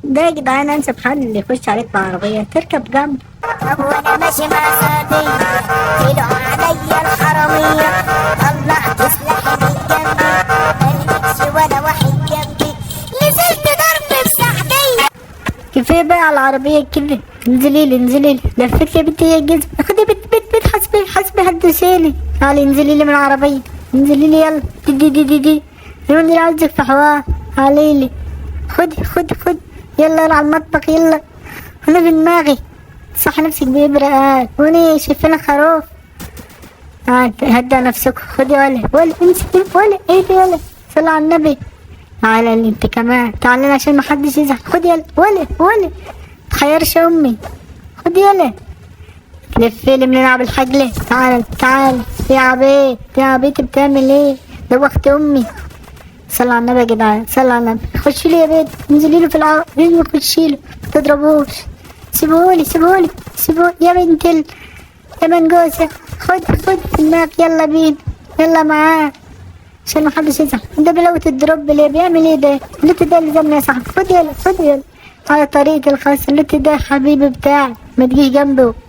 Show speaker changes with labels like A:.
A: ده يا جدعان انسب حل، اللي يخش عليك بعربية تركب جنب.
B: وانا ماشي مع سعدية طلعوا عليا الحرامية، طلعت سلاحي من جنبي، ما لقيتش ولا واحد جنبي، نزلت ضرب بسعدية.
A: كفاية بقى على العربية كده. انزلي لي انزلي لي، لفت لي يا بنتي يا جزم. خدي بنت بنت بنت، حسبي حسبي هتدوسيني. تعالي انزلي لي من العربية، انزلي لي يلا. دي دي دي دي دي اللي عاوزك في حوار. تعالي لي، خدي خدي خدي، يلا يلا على المطبخ يلا. انا في دماغي صح نفسك بإبرة قال وانا شايفينها خروف. هدى نفسك. خدي ولا ولا امسكي ولا ايه ولا، صلى على النبي. تعالى اللي انت كمان، تعالى عشان ما حدش يزعل. خدي يلا ولا ولا، تخيرش امي. خدي يلا، لفي لي بنلعب الحجلة. تعالى تعالى يا عبيط يا عبيط، بتعمل ايه؟ دوخت امي. صلى على النبي يا جدعان، صلى على النبي. خشي لي يا بنت، انزلي له في العربية، خشي له، ما تضربوش. سيبهولي سيبهولي سيبهولي يا بنت يا منجوسة. خد خد في دماغك، يلا بينا يلا معاه عشان ما حدش يزعل. ده بلوت ال drop اللي بيعمل ايه ده؟ ال loot ده اللي زمنا يا صاحبي. خد يلا خد يلا على طريقة الخاصة. ال loot ده حبيبي بتاعي، ما تجيش جنبه.